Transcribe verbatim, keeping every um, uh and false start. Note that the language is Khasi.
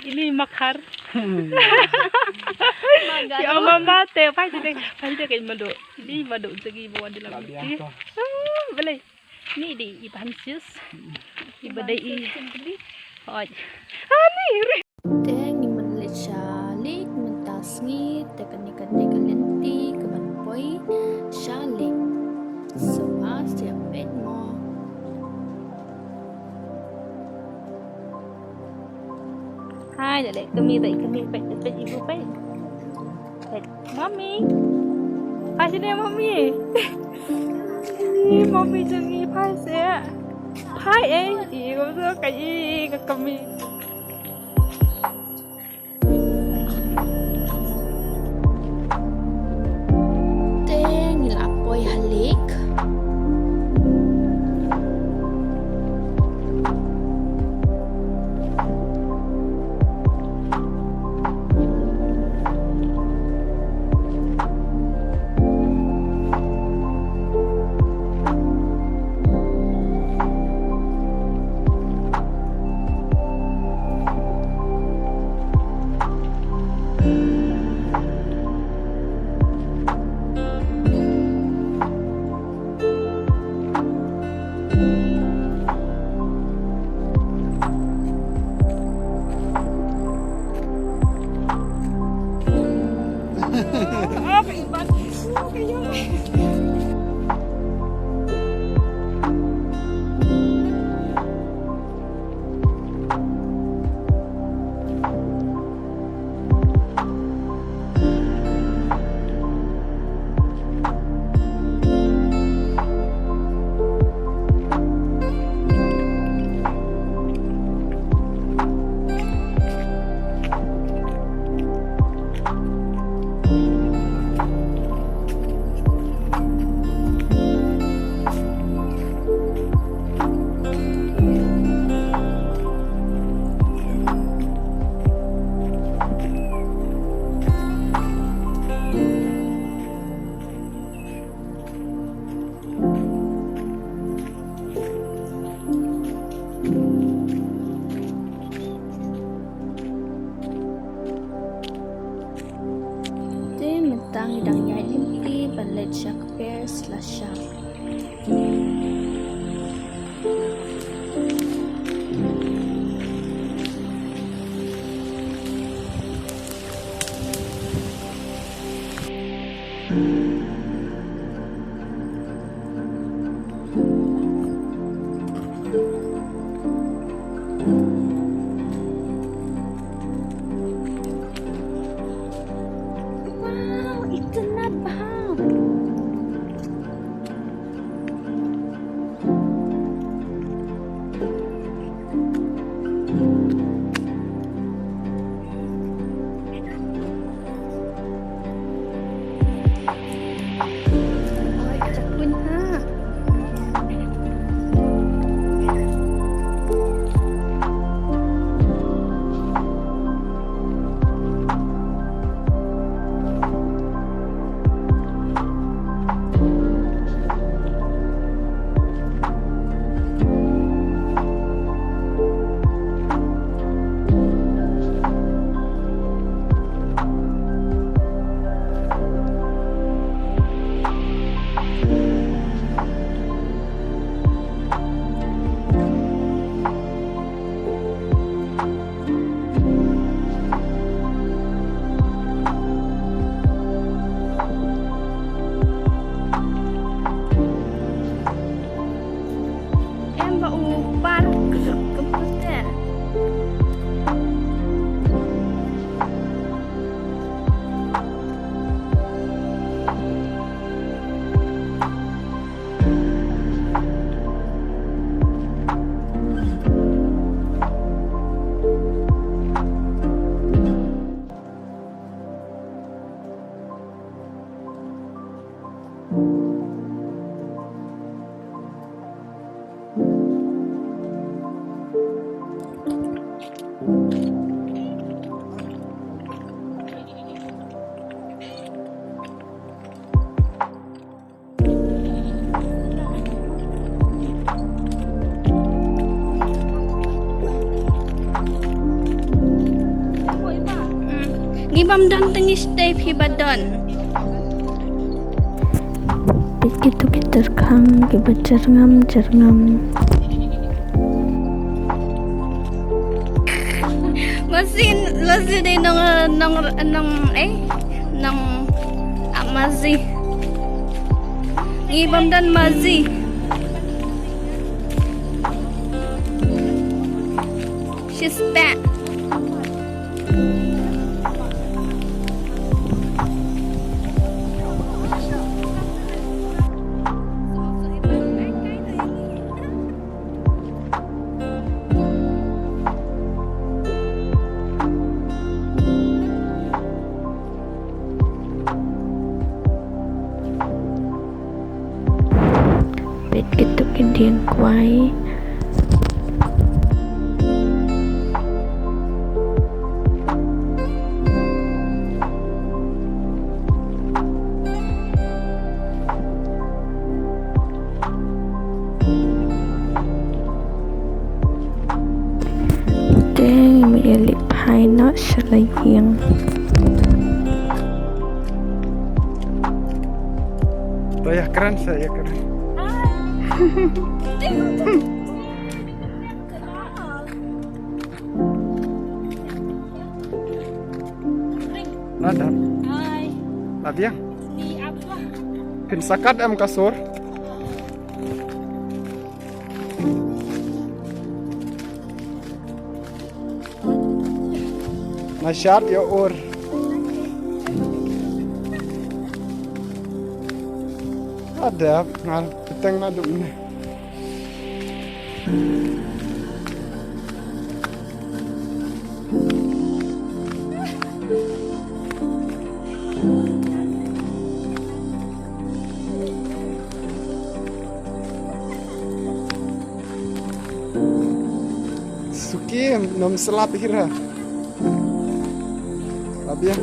Ini makhar. Ya mama te, phai te, phai te kai madu. Ini madu jagi bawa di lam. Balai. Ni dei i Pansius. I ba dei i. Hoi. Ah, ni. Te ngi mut leit sha lake mynta sngi, te kane ka dei ka lynti kaban poi sha lake. Sngewbha sa ïa peit mo. Hai, da leh kmie, da kmie, peit, peit, ibu, peit. Peit, Mummy. Phai shane, Mummy. Ih, Mummy jong ngi phai seh. Phai, eh. Ih, ka, ka, ih, ka kmie. Te ngi la poi ha lake. Te mynta ngi dang ïaid lynti ban leit sha ka pier Slashdot. Wow, इतना बड़ा। Ibam don tang iste phi ba don. Peit kito ki tyrkhang kiba jyrngam jyrngam. Masin lasi dei nong nong nong eh nong amazi. Ibam don mazi. She's back. Peit kito ki dieng kwai. Te ngi mut ïa leit phai noh sha la ïing. To ïa kren sa ïa kren. Nada. Hai. Nadia. Ni apa? Phin sakat em kasur. Na shad ïa ur. Ada ngal peteng na dum ne. Suki nom selap hira. Abia.